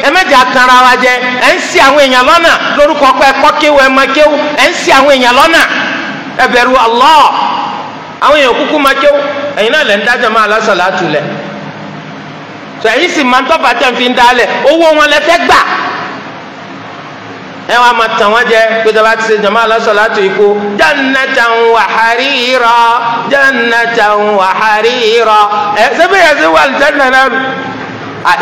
Ẹ mẹ́jọ akanra wa jẹ. Ẹ ń ṣì àwọn èèyàn lọ́nà lórúkọ pé ẹ̀kọ́ kéwú, ẹ máa kéwú. Ẹ ń ṣì àwọn èèyàn lọ́nà. Ẹ bẹ̀rù Allah. Àwọn èèyàn kúkú máa kéwú, ẹ̀yin náà lẹ̀ ń dájọ́ máa lásàlátù lẹ̀. Sọ ẹ̀yin sì máa ń tọ́fà tẹ̀ ń fi ń dálẹ̀, owó wọn lẹ fẹ́ gbà. Ẹ wàá máa tàn wọ́n jẹ pé tó bá ti ṣe jama lásàlátù ikú jannatan wa harira, jannatan wa harira. Ẹ sẹ́bí yẹn ṣe wà àlùjánnà náà nù?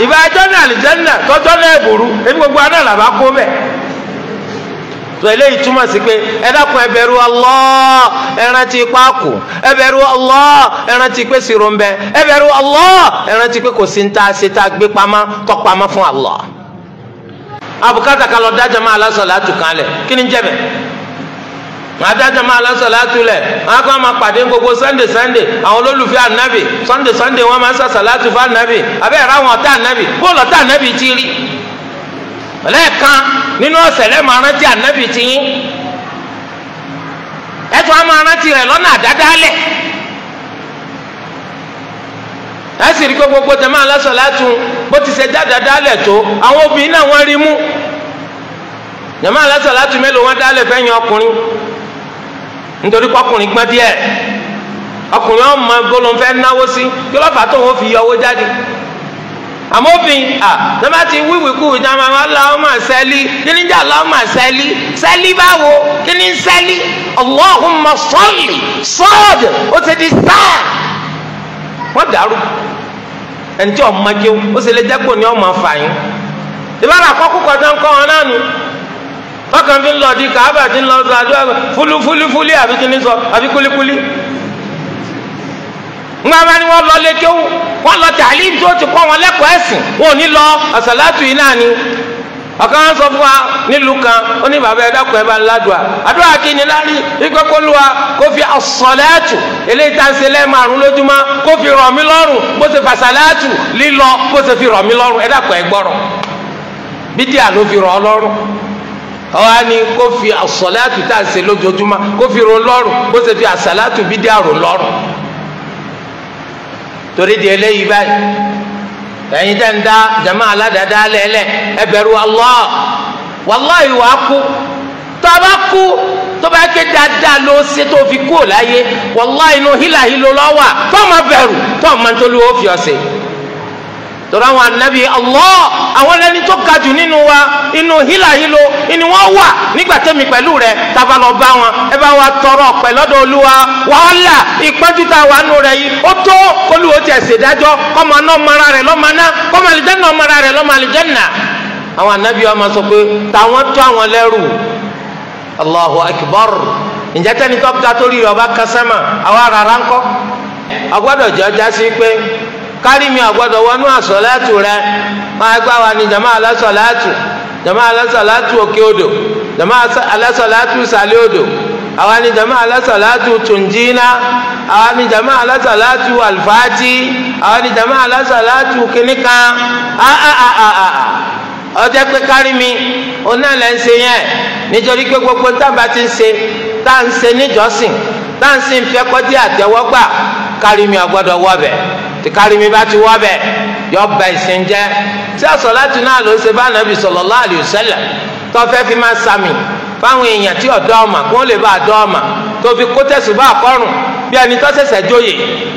Ìbájọ́ náà àlùjánnà tọ́jọ́ náà ẹ̀bùrú, ebi gbogbo aná làbá kó bẹ́ẹ̀. Tó eléyìí túmọ̀ sí pé ẹ dákun, ẹ bẹ̀rù Allah, ẹ rántí páàkù, ẹ bẹ̀rù Allah, ẹ rántí pé sírò ń bẹ, ẹ bẹ̀rù Allah, ẹ rántí pé kò sí ń tá a ṣe tá a gbé pamọ́ tọ́ pamọ́ fún Allah. Abukata kan lọ dájọ́ máa lásàlátù kan lẹ̀, kí ni jẹ́ bẹ̀? Màá dájọ́ máa lásàlátù lẹ̀, màá kọ́ máa pàdé gbogbo Sunday Sunday, àwọn olólùfẹ́ ànábì Sunday Sunday wọ́n máa ń sàṣàlátù fún ànábì, àbẹ́ ẹ̀rọ àwọn ọ̀tá ànábì, bóòlù ọ̀tá ànábì ti rí? Lẹ́ẹ̀kan nínú ọ̀sẹ̀ lẹ́ẹ̀ máa rántí ànábì ti yín, ẹ̀tọ́ á máa rántí rẹ̀ lọ́nà àdádálẹ̀. Ẹ sì rí pé gbogbo jàmáà alásàlátù bó ti ṣe dádádálẹ̀ tó, àwọn obìnrin náà wọ́n rí mú. Jàmáà alásàlátù mélòó wọ́n dálẹ̀ fẹ́yìn ọkùnrin? Nítorí pọ́kùnrin gbọ́n díẹ̀, ọkùnrin ọmọ bó ló ń fẹ́ náwó sí, kí ló fà tó wọn fi yọ owó jáde? Àmọ́ obìnrin à tọ́ba ti wíwì kú ìjà máa wá Allahumma sẹ́lí, kí ni jẹ́ Allahumma sẹ́lí? Sẹ́lí báwo? Kí ni sẹ́lí? Allahumma salli sọ́ọ̀dù ó ti di sáà. Wọ́n dàrú. Ẹni tí ọmọ kéwú ó sì lè jẹ́ pò ní ọmọ fàyín. Ìbára àkọ́kọ́ kọjá ń kọ́ wọn náà nù. Tọkàn fi ń lọ di kàábà tí ń lọ sọ àdúrà fúlúfúlúfúlí àbí kí ni sọ àbí kúlíkúlí. Ńgbà bá ní wọ́n lọ lé kéwú, wọ́n lọ tàlím tó ti kọ́ wọn lẹ́kọ̀ọ́ ẹ̀sìn, wọn ò ní lọ àsàlátù yìí náà ni. Ọ̀kan wọn sọ fún wa nílùú kan, ó ní bàbá ẹ dákun ẹ bá ń ládùá. Àdúrà kí ni lárí ikú kó lùwà kó fi àsàlátù eléyìí tá à ń ṣe lẹ́ẹ̀márùn lójúmọ́ kó fi rọ̀ mí lọ́rùn, bó ṣe fàsàlátù lílọ bó ṣe fi rọ̀ mí lọ́rùn. Ẹ dákun ẹ gbọ́rọ̀. Bídíà ló fi rọ̀ ọ́ lọ́rùn. Ọ̀hún á ní kó fi àsàlátù tá à ń ṣe lójoojúmọ́ kó fi rọ̀ lọ́rùn, bó ṣe fi àsàlátù bídíà rọ̀ lọ́rùn. Torí di eléyìí báyìí, ẹ̀yin tẹ́ ń dá jama aládàáda lẹ́lẹ̀, ẹ bẹ̀rù Allah. Wàláhì wàá kú. Tó a bá kú, tó bá ké dáadáa ló ṣe tó fi kú láyé, wàláhì inú hílàhílo lọ́wà, tó ma bẹ̀rù, tó ma tó lu ó fi ọ̀sẹ̀. Torí àwọn anabi Allah, àwọn ẹni tó ga jù nínú wa, inú hílàhílo inú wọn wà nígbà tẹ́mi pẹ̀lú rẹ̀ tábà lọ bá wọn, ẹ bá wa tọrọ ọ̀pẹ lọ́dọ̀ Olúwa. Wàhálà ìpọ́njú tá a wà nù rẹ̀ yìí ó tó kólúwo tiẹ̀ ṣèdájọ́, kọ́mọ náà mara rẹ̀ lọ́mọ náà, kọ́mọ àlìjẹ́nà mara rẹ̀ lọ́mọ àlìjẹ́nà. Àwọn anabi wa máa sọ pé táwọn tó àwọn lẹ́rù. Allahu akbar. Ǹjẹ́ tẹ́ni tó ga torí rẹ̀ ọba kásámà, àwa rárá ńkọ́? Ọgbọ́dọ̀ jẹ́ ọjà sí pé kárí mi ọgbọ́dọ̀ wọnú àsọ̀látù rẹ. Máa gbá wa ní jama alásọ̀látù, jama alásọ̀látù òkè odò, jama alásọ̀látù sàlẹ̀ odò, àwa ní jama alásọ̀látù tùnjínà, àwa ní jama alásọ̀látù alfàtì, àwa ní jama alásọ̀látù kìnìkan. Ọjọ́ pé kárí mi oná lẹ́ ń ṣe yẹn, nítorí pé gbogbo tábà ti ń ṣe tá à ń ṣe níjọ́sìn tá à ń sìn fẹ́ kọjá àtẹ́wọ́gbà, kárí mi ọgbọ́dọ̀ wọbẹ̀. Tí kárí mi bá ti wọbẹ̀, yọ ba ìsìn jẹ́. Tí àsọ̀látù náà ló ṣe bá nàbì sallallahu alaihi wasallam tó fẹ́ fi máa sàmì fáwọn èèyàn tí ọ̀dọ́ ọmọ kó lè bá àdọ́ ọmọ, tó fi kó tẹ̀sùbá àkọ́rùn bí ẹni tó ṣẹ̀ṣẹ̀ jóyè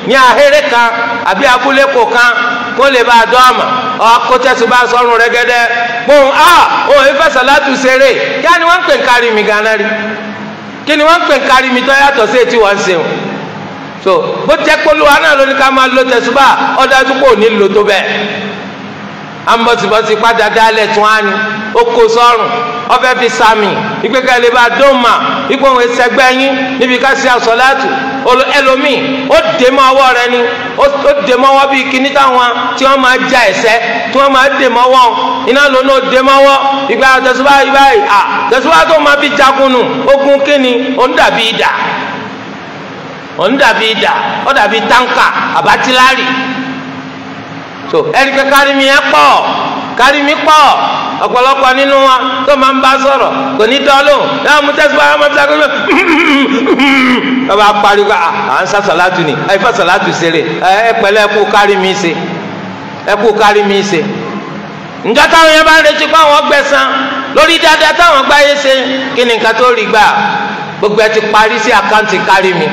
ní ahéré kan àbí abúlé kò kan kó lè bá àdọ́ ọmọ, ọ kó tẹ̀sùbá sọ́run rẹ́gẹ́dẹ́ gbóhùn a òun ìfẹ́ sọ̀látù ṣeré. Kí ni wọ́n ń pè ń kárí mi ganan rí? Kí ni wọ́n ń pè ń kárí mi tó yàtọ̀ sí ètí wọ́n ń ṣe? So bó jẹ́ pé Olúwa náà ló ní ká máa lo tẹ̀sùbá, ọ̀dájú kò ní lo tó bẹ́ẹ̀. À ń bọ̀sibọ̀sì padà dálẹ̀ tún á ní ó kó sọ́rùn, ọbẹ̀ fi sàmì ìgbékalẹ̀ lè bá dóòmà ipò òun ẹsẹ̀gbẹ́ yín níbi ká ṣe àsọ̀látù. Ẹlòmíì ó dè mọ́ ọwọ́ rẹ ni, ó dè mọ́ ọwọ́ bíi kíní táwọn tí wọ́n máa já ẹ̀sẹ̀ tí wọ́n máa dè mọ́ ọwọ́ iná lónà ó dè mọ́ ọwọ́. Ìgbà tẹ̀sùbá yìí báyìí, à tẹ̀sùbá tó máa fi jagun nù ogun kíni, òun dàbí idà, òun dàbí idà, ó dàbí táǹkà àbátílárì. So ẹni pé kárí mi yẹn pọ̀, kárí mi pọ̀. Ọ̀pọ̀lọpọ̀ nínú wa tó máa ń bá sọ̀rọ̀ kò ní dán lóhùn. Yàrá mu tẹ́sí báyọ̀ máa fi sàkóso bàbá pariwo à ń sá sàlátù ni, ẹ fẹ́ sàlátù ṣeré, ẹ pẹ̀lẹ́, ẹ kú kárí mi ṣe, ẹ kú kárí mi ṣe. Njọ́ táwọn yẹn bá ń retí pé àwọn gbẹ̀san lórí dáadáa táwọn gbáyé ṣe, kí ni nǹkan tó rí gbà? Gbogbo ẹ ti parí sí àkáǹtì kárí mi,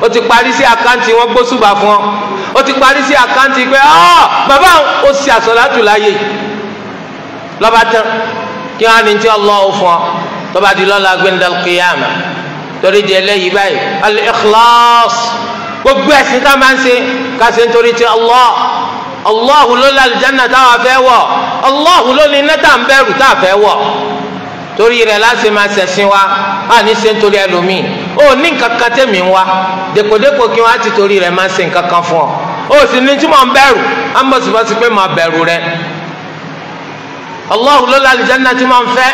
ó ti parí sí àkáǹtì wọn gbósùbà fún ọ, ó ti parí sí àkáǹtì pé bàbá ó ṣe àsọ̀látù láàyè lọ́ba tán. Kí wọ́n á ní tí Allahu fún ọ tọ́ba di lọ́la gbẹ̀ndàl kìyàmà. Torí di eléyìí báyìí, al-ikhlas, gbogbo ẹ̀sìn ká máa ń ṣe ká ṣe nítorí ti Allah. Allahu ló ní alìjánná táwa fẹ́ wọ̀, Allahu ló ní iná tá à ń bẹ̀rù tá a fẹ́ wọ̀. Torí rẹ̀ láti máa ṣẹ̀sìn wa, á ní ṣe nítorí ẹlòmíì. Ó ní nǹkan kan tẹ̀mí ń wá dèkòdèkò kí wọ́n á ti torí rẹ̀ máa ṣe nǹkan kan fún ọ. Ó sì ní tí mò ń bẹ̀rù, á ń bọ̀sibọ́sí pé màá bẹ̀rù rẹ̀. Allahu ló ní alìjánná tí mò ń fẹ́,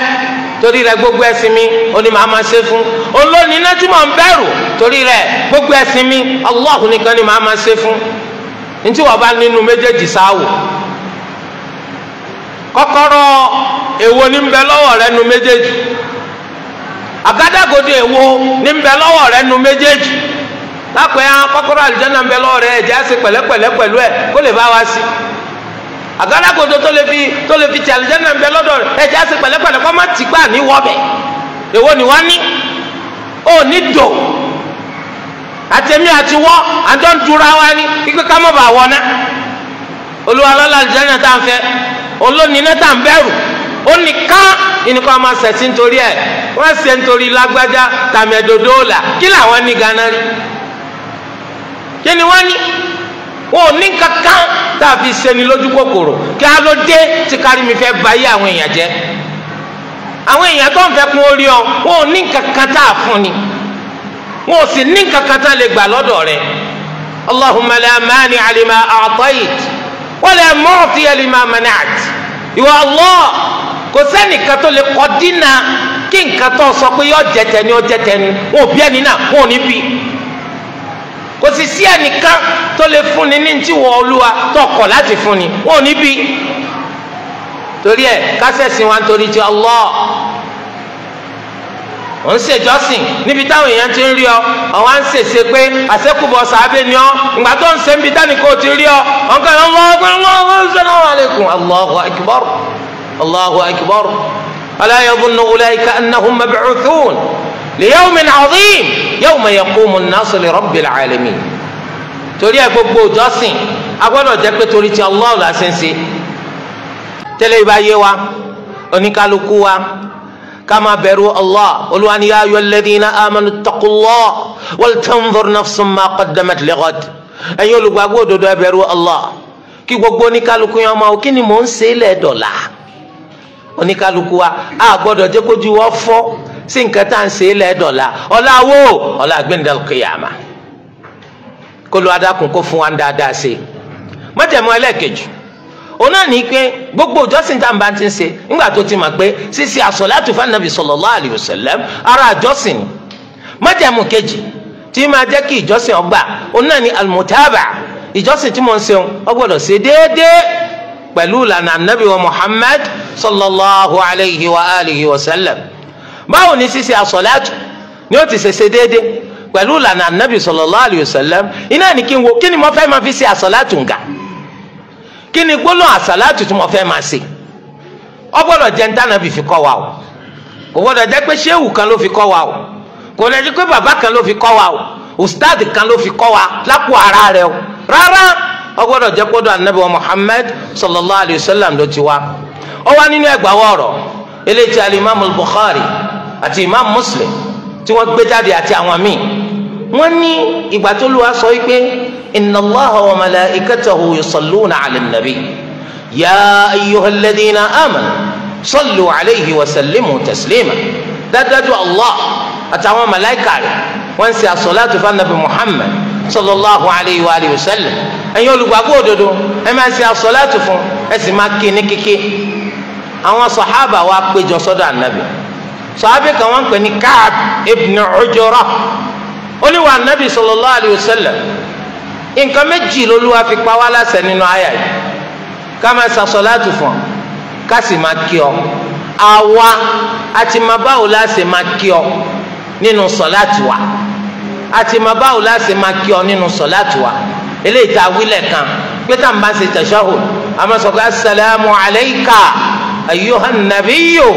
torí rẹ̀ gbogbo ẹ̀sìn mi ó ní màá máa ṣe fún. Olóòní iná tí mò ń bẹ̀rù, torí rẹ̀ gbogbo ẹ̀sìn mi Allahu nìkan ni màá máa ṣe fún. Ntí wọ́n bá nínú méjèèjì sáwò, kọ́kọ́rọ́ èwo ní ń bẹ lọ́wọ́ rẹ nu méjèèjì? Àgádágodo èwo ní ń bẹ lọ́wọ́ rẹ nu méjèèjì? Lápẹ́ hàn kọ́kọ́rọ́ àlùjánnà ń bẹ lọ́wọ́ rẹ, ẹ̀jẹ̀ á ṣe pẹ̀lẹ́pẹ̀lẹ́ pẹ̀lú ẹ̀ kó lè bá wa sí. Àgádágodo tó lè fi ti àlùjánnà ń bẹ lọ́dọ̀ rẹ, ẹ̀jẹ̀ á ṣe pẹ̀lẹ́pẹ̀lẹ́ kó má tì gbà ní wọ́bẹ̀. Èwo ni wọ́n ní? Ó ní dò. Àtẹ̀mí àti wọ́ àjọ ń dura wa ní kíkọ́ ká má bàa wọ̀ ná. Olúwa lọ́la àlùjánnà tá à ń fẹ́, olóòní iná tá à ń bẹ̀rù, ó ní ká ìníkọ́ máa ṣẹ̀sí nítorí ẹ̀. Wọ́n ṣe nítorí lágbájá tàmẹ̀dòdó là, kí làwọn ní ganan rí? Kí ni wọ́n ní? Wọn ò ní kankan tá a fi ṣe ni lójú kòkòrò. Kí á ló dé tí kárí mi fẹ́ ba ayé àwọn èèyàn jẹ́? Àwọn èèyàn tó ń fẹ́ kún orí ọ, wọn ò ní kankan tá a fún ni, wọn ò sì ní kankan tá a lè gbà lọ́dọ̀ rẹ̀. Allahumma la mani'a lima a'tayt wa la mu'tiya lima mana'at. Ìwọ Allah, kò sẹ́nìkan tó lè kọ́ dínà kí nǹkan tó sọ pé yọ jẹ tẹni ó jẹ tẹni, wọn ò bí ẹni náà, wọn ò ní bí. Kò sì sí ẹnìkan tó lè fúnni ní tí wọ́n Olúwa tó kọ̀ láti fúnni, wọn ò ní bí. Torí ẹ kásẹ̀sìn wa nítorí ti Allah. Ò ń ṣèjọ́sìn níbi táwọn èèyàn ti ń rí ọ, àwọn á ń ṣèṣe pé àṣekùbọ̀ sàábé ni ọ, ìgbà tó ń ṣe níbi táni kò ti rí ọ, ọ̀nkàn Allahu alaykum, Allahu akbar, Allahu akbar. Ala yadhunnu ulaika annahum mab'uthun li yawmin 'azim yawma yaqumu an-nasu li rabbil alamin. Torí ẹ gbogbo ìjọsìn a gbọ́dọ̀ jẹ́ pé torí ti Allah la ṣe ń ṣe. Tẹ́lẹ̀ ìbá yé wa, oníkálukú wa ká máa bẹ̀rù Allah. Olúwa ni ya ayyuhal ladhina amanu ittaqullah wal tanzur nafsun ma qaddamat lighad. Ẹ̀yin olùgbàgbọ́ òdodo, ẹ bẹ̀rù Allah. Kí gbogbo oníkálukú yẹn máa kí ni mò ń ṣe lẹ́dọ̀la. Oníkálukú wa a gbọ́dọ̀ jẹ́ kójú wọ́n fọ́ sí nǹkan tá à ń ṣe lẹ́dọ̀la. Ọ̀la wo? Ọ̀la gbẹ̀ndẹ̀l qiyama. Kó ló adákùn kó fún wa ń dáadáa ṣe. Májẹ̀mú ẹlẹ́ẹ̀kejì òun náà ní pé gbogbo ìjọsìn tá à ń bá ti ń ṣe, nígbà tó ti mọ̀ pé ṣíṣe àsọ̀látù fún Ànábì sallallahu alayhi wa sallam ara ìjọsìn ni. Májẹ̀mú kejì tí máa jẹ́ kí ìjọsìn ọgbà, òun náà ní al-mutaba. Ìjọsìn tí mo ń ṣe ó gbọ́dọ̀ ṣe déédéé pẹ̀lú ìlànà Ànábì wa Muhammad sallallahu alayhi wa alihi wa sallam. Báwo ni ṣíṣe àsọ̀látù ni ó ti ṣe ṣe déédéé pẹ̀lú ìlànà Ànábì sallallahu alayhi wa sallam? Iná ní kí n wo kí ni mo fẹ́ máa fi ṣe àsọ̀látù nga, kí ni gbólóhùn àsàlátù tí mo fẹ́ máa ṣe. Ó gbọ́dọ̀ jẹ́ ntànàbì fi kọ́ wa o, kò gbọ́dọ̀ jẹ́ pé ṣéwù kan ló fi kọ́ wa o, kò lè jẹ́ pé bàbá kan ló fi kọ́ wa o, ustad kan ló fi kọ́ wa lápò ara rẹ o. Rárá, ó gbọ́dọ̀ jẹ́ kódò anabi wa Muhammad sallallahu alayhi wa sallam ló ti wá. Ó wá nínú ẹgbàá ọ̀rọ̀ eléyìí tí alimami Bukhari àti imam Muslim tí wọ́n gbé jáde àti àwọn míì. Wọ́n ní ìgbà tó lù wá sọ wípé inna Allaha wa malaikatahu yusalluna ala nabi ya ayyuhal ladhina amanu sallu alayhi wa sallimu taslima. Dájú Allah àtàwọn màláìkà rẹ̀ wọ́n ń ṣe àsọ̀láàtù fún anabi Muhammad sallallahu alayhi wa alihi wa sallam. Ẹ̀yin olùgbàgbọ́ òdodo, ẹ máa ṣe àsọ̀láàtù fún, ẹ sì máa kí ní kíkí. Àwọn sàhábà wa péjọ sọ́dọ̀ anabi. Sàhábà kan wọ́n ń pè ní Ka'b ibn Ujra. Ó ní wa anabi sallallahu alayhi wa sallam, nǹkan méjì lOlúwa fi pa wá láṣẹ nínú àyà yìí: ká máa ṣàsọ̀láàtù fún ọ, ká sì máa kí ọ. Àwa àti máa báwo láṣẹ máa kí ọ nínú sọ̀láàtù wa, àti máa báwo láṣẹ máa kí ọ nínú sọ̀láàtù wa. Eléyìí tá a wílẹ̀ kan pé tá à ń bá ṣe tashahhud, A máa sọ pé asalaamu alayka ayyuhan nabiyyu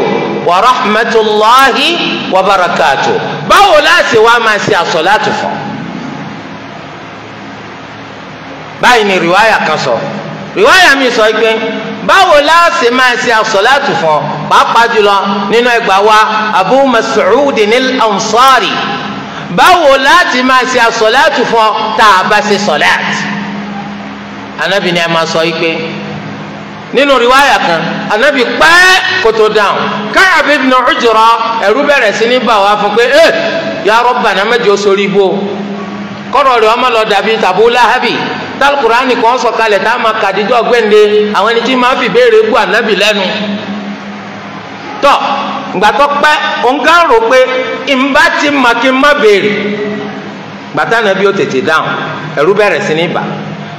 wa rahmatulahi wa barakatu. Báwo láti wá máa ṣe àsọ̀láàtù fún? Báyìí ni rìwáyà kan sọ. Rìwáyà mi sọ pé báwo láti máa ṣe àsọ̀láàtù fún, pàápàá jùlọ nínú ẹgbàá wa Abu Mas'ud al-Ansari, báwo láti máa ṣe àsọ̀láàtù fún tá a bá ṣe sọ̀láàtù? Anabi ni a máa sọ pé nínú riwaya kan anabi pẹ́ kótó dáhùn. Ka'b ibn Ujra ẹ̀rú bẹ̀rẹ̀ sí ní bà wá fún pé ẹ ya Rabbana mẹ́jọ sórí ibò kọ́rọ̀ rẹ̀ ọmọ lọ dàbí tàbú láhàbì tálùkùránì kan sọ̀kalẹ̀ tá a máa kàdíjọ́ gbẹ̀ǹde àwọn ẹni tí máa fi béèrè gbọ́ anabi lẹ́nu. Tọ́ ìgbà tó pẹ́ òǹkà ń rò pé ìmbá ti mà kí n má béèrè. Gbàtà anabi ó tètè dáhùn, ẹ̀rú bẹ̀rẹ̀ sí ní bà.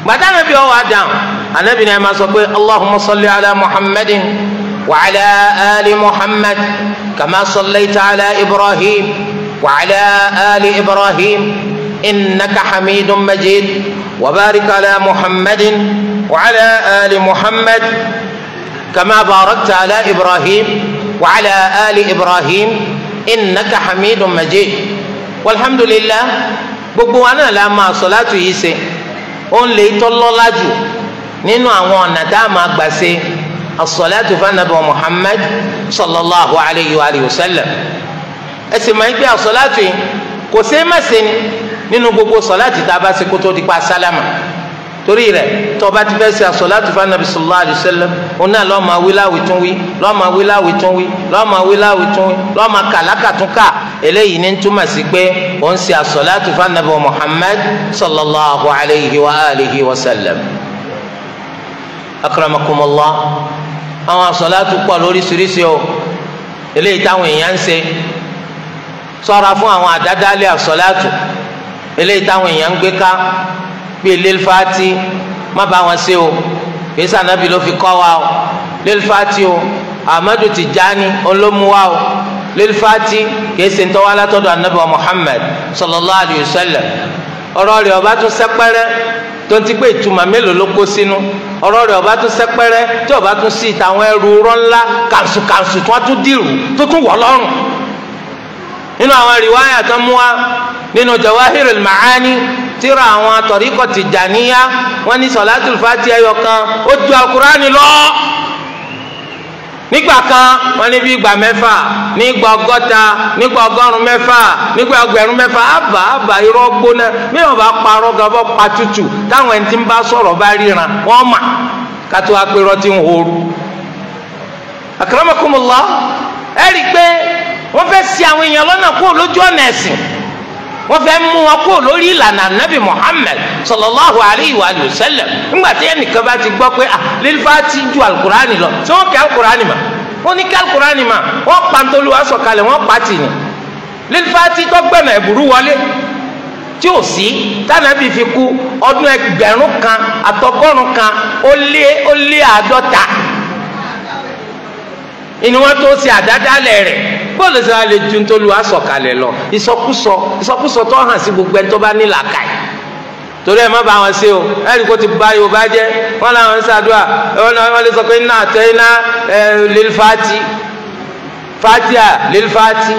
Gbàtà anabi ó wá dáhùn, anabi náà máa sọ pé allahumma salli ala muhammadin wa ala ali muhammad kama sallaita ala ibrahim wa ala ali ibrahim innaka hamidun majid wa barik ala muhammadin wa ala ali muhammad kama barakta ala ibrahim wa ala ali ibrahim innaka hamidun majid. Walhamdulillah, gbogbo wa náà la máa sọ̀látù yìí ṣe. Ó ń lè tọ́ lọ́lá jù nínú àwọn ọ̀nà tá a máa gbà ṣe as-salatu fanabi wa Muhammad sallallahu alayhi wa alihi wa sallam. Ẹ sì máa ń gbé as-salatu yìí kò ṣeé má ṣe ni nínú gbogbo sọ̀láàtì tá a bá ṣe kó tó di pa sálámà. Torí rẹ̀ tó bá ti fẹ́ ṣe as-salatu fanabi sallallahu alayhi wa sallam, òun náà lọ́ọ́ máa wí láwìí tún wí, lọ́ọ́ máa wí láwìí tún wí, lọ́ọ́ máa wí láwìí tún wí, lọ́ọ́ máa kà lákàtúnkà. Eléyìí ní túmọ̀ sí pé òun ṣe as-salatu fanabi wa Muhammad sallallahu alayhi wa alihi wa sallam. Akramakumullah, àwọn àsọ̀látù pọ̀ lóríṣiríṣi o, eléyìí táwọn èèyàn ń ṣe. Ṣọ́ra fún àwọn àdádálẹ̀ àsọ̀látù eléyìí táwọn èèyàn ń gbé ká bíi lilfati, má bá wọn ṣe o, kìí sànàbí ló fi kọ́ wa o lilfati o, Ahmadu Tijani olómùwà o lilfati, kìí ṣe ń tọ́wá látọ̀dọ̀ anabi wa Muhammad sallallahu alayhi wa sallam. Ọ̀rọ̀ rẹ̀ ọba tún sẹ́pẹ́rẹ́ tó ń ti pé ìtumọ̀ mélòó ló kó sínú. Ọ̀rọ̀ rẹ̀ ọba tún sẹ́pẹ́rẹ́ tí ọba tún sí ìtàwọn ẹrù rọ́ ńlá kàǹsùkàǹsù tí wọ́n tún dìrù tó tún wọ̀ lọ́rùn. Nínú àwọn rìwáyà tó mú wa nínú Jawahirul Ma'ani tíra àwọn tọ̀ríkọ̀ Tìjàníyà, wọ́n ní sọ̀látùl Fátíhà ẹyọ kan ó ju Al-Kùránì lọ. Nígbà kan wọ́n ní bí ìgbà mẹ́fà, nígbà 60, nígbà 600, nígbà 1000. Àbá àbá irọ́ gbóná bí wọ́n bá parọ́ gan bọ́ pa tútù táwọn ẹni tí ń bá sọ̀rọ̀ bá ríran wọ́n mà kátó wá pé irọ́ ti ń horu. Akramakumullah, ẹ rí i pé wọ́n fẹ́ ṣì àwọn èèyàn lọ́nà kúrò lójú ọ̀nà ẹ̀sìn, wọ́n fẹ́ mú wọn kúrò lórí ìlànà nabi Muhammad sallallahu alayhi wa sallam. Nígbà tí ẹnìkan bá ti gbọ́ pé lílfà ti ju alukurani lọ, tí wọ́n kẹ́ alukurani mà, wọ́n ní kẹ́ alukurani mà, wọ́n pàǹtólù asọ̀kalẹ̀ wọ́n pàtì ni. Lílfà ti tọ́gbẹ̀nà ẹ̀bùrú wọlé tí ò sí tànàbí fi kú ọdún 1150 ìní wọn tó ṣe àdádálẹ̀ rẹ̀. Bóòlù sọ lè ju ntolu asọ̀kalẹ̀ lọ, ìsọkúsọ ìsọkúsọ tó hàn sí gbogbo ẹni tó bá ní làákàyè. Torí ẹ má bá wọn ṣe o, ẹnì kó ti bá Yorùbá jẹ, wọn làwọn ń ṣàdúrà, wọn lè sọ pé iná àtẹ iná lilfati fatia lilfati.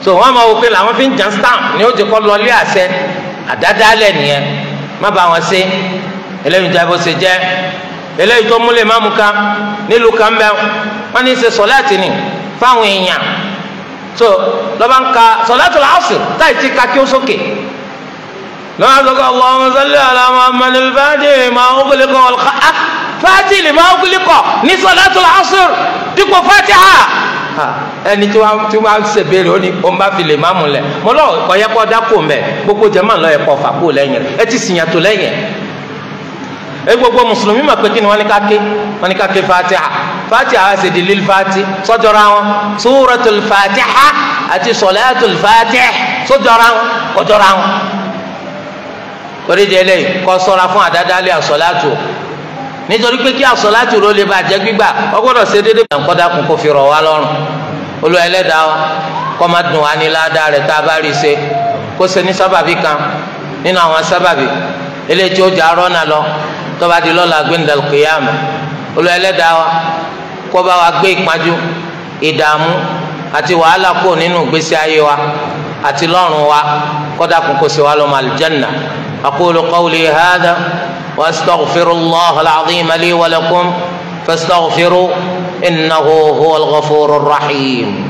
So wọn máa wò pé làwọn fi ń jan stamp ní ó ti kọ́ lọlé àṣẹ. Àdádálẹ̀ nìyẹn, má bá wọn ṣe. Eléyìí tó bó ṣe jẹ́, eléyìí tó múlẹ̀ má mú ká nílùú kan bẹ́ẹ̀, wọ́n ní ṣe sọ̀láàtì ni fáwọn èèyàn. So lọ́ba ń ka sọ̀láàtù làásì táì tí ka kí ó sókè lọ́wọ́ sọ́kọ́ Allahumma salli ala Muhammadil fatihi lima ughliqa wal fatihi lima ughliqa ní sọ̀láàtù làásì dípò fatiha. Ẹni tí wọ́n ṣe béèrè ó ní ó ń bá fi lè má mú lẹ̀ mọ́ lọ́wọ́ kọ́ yẹ kọ́ dákò mẹ́ gbogbo jẹ́ máa lọ́ yẹ kọ́ fà kó lẹ́yìn rẹ̀ ẹ ti sìyàn tó lẹ́yìn ẹ. Gbogbo mùsùlùmí mà pé kí ni wọ́n ní ká ké, wọ́n ní ká ké fatiha. Fatiha ṣe di lil fati sọjọra wọn, suratul fatiha àti sọlátul fatih sọjọra wọn, kọjọra wọn. Torí di eléyìí kó ṣọ́ra fún àdádálẹ̀ àsọlátù, nítorí pé kí àsọlátù ló lè bàjẹ́ gbígbà ó gbọ́dọ̀ ṣe déédéé. Kọ́dákun kó fi rọ̀ wá lọ́rùn, Olúwa ẹlẹ́dàá wa kó má dùn wá ní ládàá rẹ̀ tá a bá rí ṣe, kó ṣe ní sábàbí kan nínú àwọn sábàbí Eléyìí tí ó jà rọ́nà lọ tó bá di lọ́la gbẹ̀ndàl kìyàmù. Olúwa Ẹlẹ́dàá wa kó bá wa gbé ìpọ́njú, ìdààmú àti wàhálà kúrò nínú ìgbésí ayé wa àti lọ́run wa, kó dákun kó ṣe wá lọ́mọ àlùjánnà. Aqulu qawli hadha wa astaghfirullaha al-azima li wa lakum fastaghfiruhu innahu huwal ghafurur rahim.